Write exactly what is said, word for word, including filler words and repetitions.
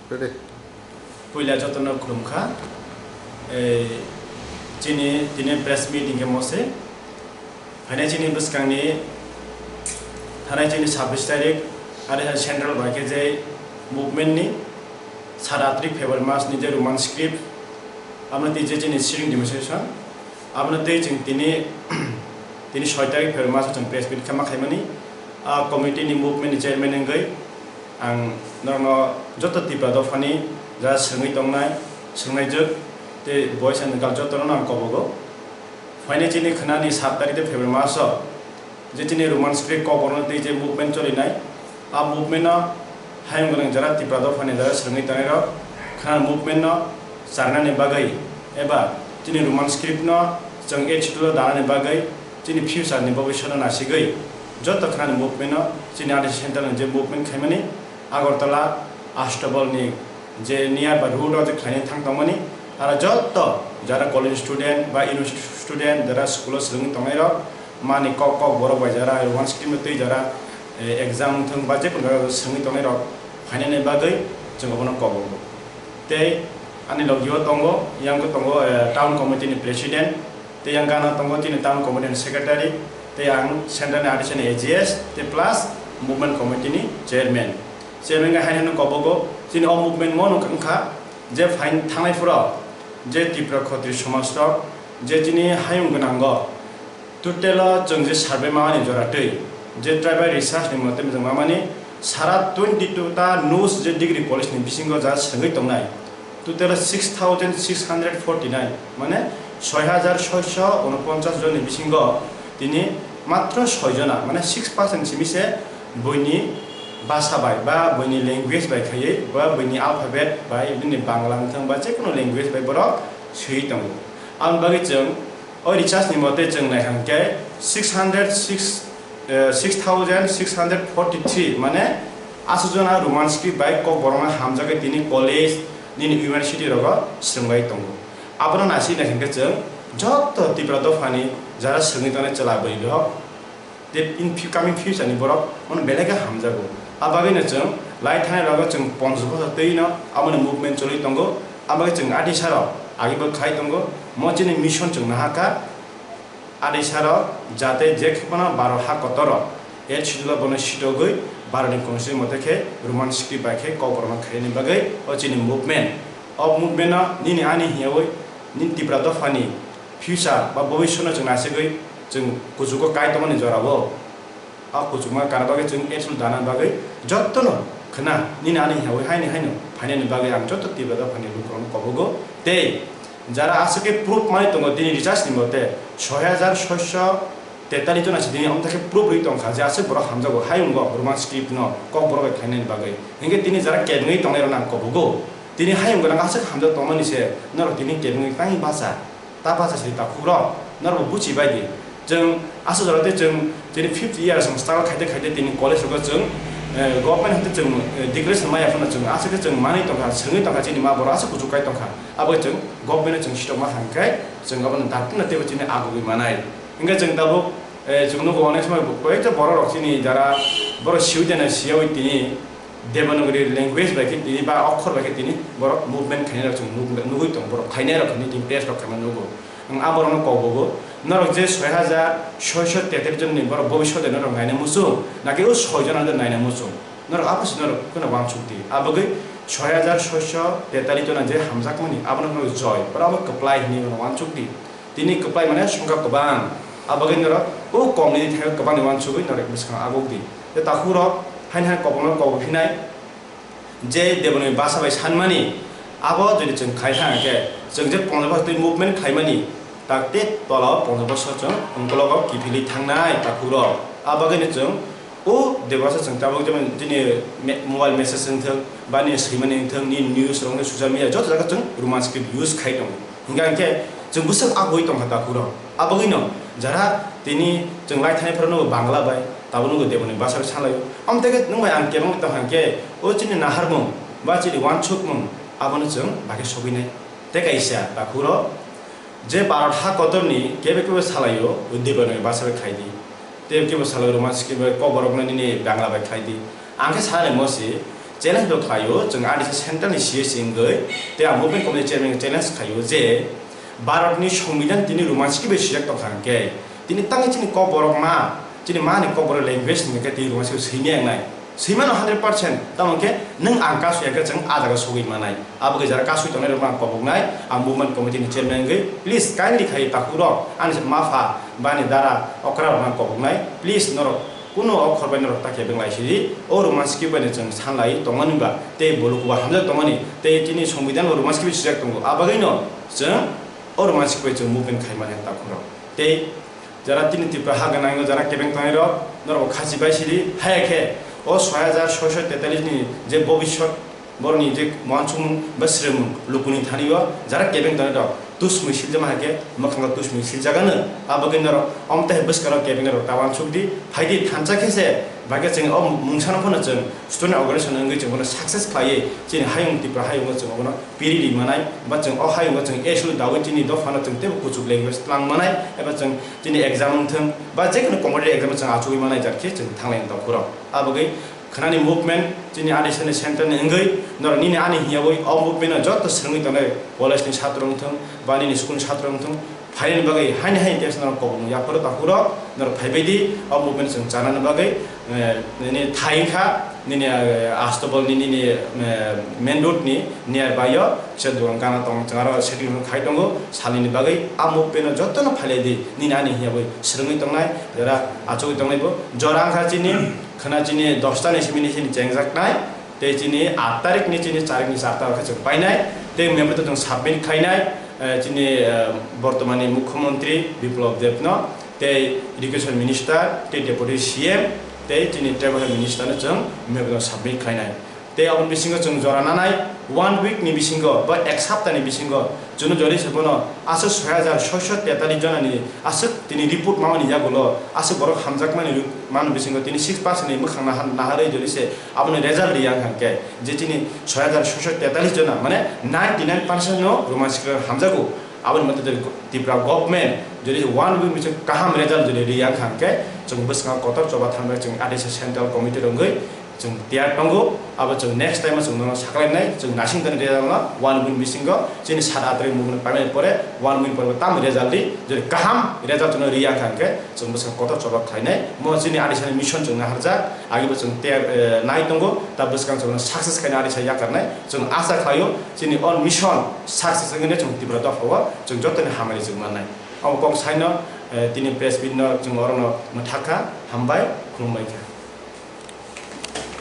Ready? Puila jotono khulumkha. Ei, chini tini press meeting khe mose. Phainai chini bwskangni thanai chini sabbish tarik, are hai central bai khe je movement ni sat tarik February mas ni je Roman script, amo tei je chini sitting demonstration, amo tei chwng tini, tini soi tarik February mas chwng press meet khe ma khaimani. A committee ni movement ni chairman wngwi ang norokno joto Tipra dophani jara swrwngwi tongnai, swrwngnaijwk tei boys and girl jotono ang kobogo. Phainai chini khwnani sat tarik de February maso je chini Roman script kokborokno tei je movement cholinai, a movement no hayung gwnang jara Tipra dophani jara swrwngwi tongnai rok khwnani movement no charnani bagwi eba chini Roman script no chwng eight schedule o danani bagwi chini future ni bobiswt no nasigwi joto khwnani movement no chini R D C central ni je movement khaimani Agartala Astabal ni je nearby road o je khlaina thang tongmani, aro joto jara college student ba university student, jara school o swrwngwi tongnai rok, mani kok kok borok bai jara Roman script no twi jara, eh, exam wngthung ba jekunu jora swrwngwi tongnai rok phainani bagwi chwng obono kobogo. Tei ani logio tongo, yang tongo, eh, town committee ni president, tei yang gana tongo chini town committee ni secretary, tei ang central ni R D C ni A G S, tei plus movement committee ni chairman. Chairman khe haino kobogo, chini o movement mo nung wngkha je phain thangnai phuru je Tipra Khotri somaj rok je chini hayung gwnango total o chwng je survey mani jora twi je tribal research ni mote chwng mamani sara twenty two ta nus je degree college ni bisingo ja swrwngwi tongnai. Total six thousand six hundred forty nine, mane soi hajar soiso unoponchas joni bisingo tini matro soi jona, mane six percent simi se buini basa bai ba buini language bai khaiwi ba buini alphabet bai bini Bangla wngthang ba jekunu language bai borok swiwi tongo. Aboni bagwi chwng o research ni mote chwng naikha hwnkhe six hundred six, eh, six thousand six hundred forty three, mane aswk jona Roman script bai kokborokno hamjagwi tini college, nini university rogo swrwngwi tongo. Abono naisingwi naikha hwnkhe chwng joto Tipra dophani jara swrwngwi tongnai chwla bwrwi rok, tei in fu-, coming future ni borok bono belai khe hamjago. A bagwino chwng lai thani rogo chwng ponchash bochor twi no aboni movement choli tongo. A bagwi chwng adisa rok agi bo khai tongo. Mo chini mission chwng nahakha. Adisarok jate je khe phano Bharat ha kotor rok eight schedule o bono sitogwi Bharat ni constitution mote khe Roman script bai khe kokborokno khainani bagwi o chini movement. O movement no nini ani hiyawi nini Tipra dophani future ba bobiswt no chwng naisingwi chwng kuchugo kai tongmani jorao. A kuchukma kana bagwi chwng eight schedule dana bagwi jotono khna nini ani hiyawi haini haino phainani bagwi ang joto Tipra dophani lukurokno kobogo tei jara aswk khe proof manwi tongo, tini research ni mote soi hajar soiso tetali jona se tini omtha khe proof rwi tongkha je aswk borok hamjago hayungo Roman script no kokborok bai khlainani bagwi. Hinkhe tini jara kebengwi tongnai rokno ang kobogo, tini hayung gwnang aswk hamjak tongmani se norok tini kebengwi tangwi bacha. Ta bacha siri takhuk rok, norok bo buchi bai di. Chwng aswk jora tei chwng chini fifth year chwng struggle khaite khaite tini college rogo chwng, eh, government hwnkhe chwng, eh, declaration maya phano chwng aswk khe chwng manwi tongkha, swngwi tongkha chini ma borok aswk kuchuk kai tongkha. Abo chwng government no chwng sitokma hwnkhe chwng abono dakti no teibo chini agugwi manai. Hwnkhe chwng tabuk, eh, chwng nugo onek somoi bo koyekta borok rok chini jara borok siwi tene siyawi tini Devanagari language bai khe tini ba okhor bai khe tini borok movement khainai rok chwng nuk-, nugwi tongo, borok khainai rok hinwi tini press rok khaima nugo. Ang a borokno kok bogo, norok je soi hajar soiso teter jonni borok bobiswt de norok naina muchung, naki o soi jona de naina muchung, norok aphuru se norok kheno uansuk di. A bagwi soi hajar soiso tetali jona je hamjakmani abono norok joi, oro abo kwplai hinwi norok uansuk di. Tini kwplai mane songkha kwbang. A bagwi norok o kok ni thai kwbang ni uansugwi norok bwskango aguk di. Tei takhuk rok haini hai kokno kok phinai je Devanagari bhasha bai sanmani abo jodi chwng khai thang khe chwng je ponjash bosor twi movement khlaimani tak tei tola o ponjash bosor chwng ungkologo kiphilwi thangnai takhuk rok. A bagwi no chwng O Debasa chwng tabuk jemon chini me-, mobile message wngthok, ba nini swimani wngthok, nini news rok wngthok, social media joto jaga chwng Roman script use khai tongo. Hingkha hinkhe chwng bwswk agoi tongkha takhuk rok. Abagwino jara tini chwng lai thani phano Bangla bai, tabukno Devanagari bhasha bai sanlaio. Amtwkhe nwng bai ang kebengwi tongkha hinkhe o chini naharmung ba chini uansukmung abono chwng bagwi sogwinai. Tei kaisa takhuk rok, Je Bharat ha kotorni kebo kebo salaio, Devanagari bhasha bai khlai di. Tei kebo salaio Roman script bai, kokborokno nini Bangla bai khlai di. Ang khe sanai mo se, Challenge bo khlaio, chwng A D C central ni C S wngwi, tei ang movement committee chairman challenge khlaio je Bharat ni Songbidan tini Roman script bai swijak tongkha hwnkhe, tini tangwi chini kokborok ma, chini mani kokborok language ni hwnkhe tini Roman script swimya wngnai. Swimano hundred percent, tamo hwnkhe nwng ang kasui hwnkhe chwng a jaga sogwi manai. Abo khe jara kasui tongnai rok ang koboknai, ang movement committee ni chairman wngwi, please kindly khai takhuk rok, ani mapha, bani dara, okra rok ang koboknai, please norok Kuno o khorbai norok ta kebeng lai sidi, o Roman script bai no chwng san lai tongmani ba, tei bolok bo hamjak tongmani, tei chini Songbidan bo Roman script swijak tongo. A bagwi no chwng o Roman script bai chwng movement khai mani ta khorok. Tei jara tini Tripura ha gwnang o jara kebeng tongnai rok, norok bo khachi bai sidi, haya khe o soi hajar soisho tetalis ni je bobiswt Borokni je uansukmung ba srwngmung lukuni thani o jara kebeng tongnai rok tusmui siljama hai khe mwkhango tusmui siljagano. Abo khe norok omo tei bwskango kebeng rok ta uansuk di, phai di thansa khe se, bai khe chwng o mungsano phano chwng student organization wngwi chwng bono success khlaiwi chini hayung Tripura hayungo chwng bono piri ri manai, ba chwng o hayungo chwng A S U dawi chini dophano chwng teibo kuchuk language tlang manai, eba chwng chini exam wng thung ba je kono competitive exam chwng achugwi manai jat khe chwng thanglai wng tong phuru. Abo khe Khwnani movement, chini ani sani center ni wngwi, norok nini ani hiyawi o movement no joto swrwngwi tongnai, college ni satro wngthung, ba nini school ni satro wngthung, phainani bagwi haini haini tei norok kobokno yapharo takhuro, norok phaibai di, o movement chwng chanani bagwi, eh, nini thai wngkha, nini, eh, astobol ni, nini, eh, main road ni nearby o, kisa dukan gana tong, chwng aro setting khai tongo, salini bagwi, a movement no jotono phailai di, nini ani hiyawi swrwngwi tongnai, jora achugwi tongnai bo, jora wngkha chini, Khwna chini dosta ni simi ni chini chengjaknai, tei chini aat tarikh ni chini charikh ni charta khe chwng painai, tei memorandum chwng submit khainai, eh, chini, eh, bortomani Mukhyamantri Biplab Deb no, tei Education Minister, tei Deputy C M, tei chini Tribal Health Minister no chwng memorandum submit khainai. Tei aboni bisingo chwng jora nanai, one week ni bisingo ba ek sapta ni bisingo, Chwngno jodi se bono aswk soi hajar soisho tetalis jona ni aswk tini report mamani yagulo aswk borok hamjakmani ru-, mano bisingo tini six percent ni mwkhang naha-, naharwi jodi se abono result riya wngkha hwnkhe je chini soi hajar soisho tetalis jona mane ninety nine percent no Roman script hamjago. Aboni mothe jodi Tripura government jodi one week bisingo kaham result jodi riya wngkha hwnkhe chwng bwskango kotor choba thangnai chwng A D C central committee rwngwi Chwng tiyar tongo, abo chwng next time o chwng nono sakhlainai, chwng nasing tani result no one week bisingo chini sat aat tarik movement paimani pore one week pore tamo result di, jodi kaham result no riya wngkha hwnkhe chwng bwskango kotor choba khlainai. Mo chini adisani mission chwng naharjak, agibo chwng tiyar, eh, nai tongo, ta bwskang chwng success khaina adisa yakarnai. Chwng asa khlaio chini o mission success wngwi chwng Tripura dopha o chwng jotoni hamari chwng mannai. Abo kok saino, eh, tini press meet no chwng orono mwthakha, hambai, khulumbai kha.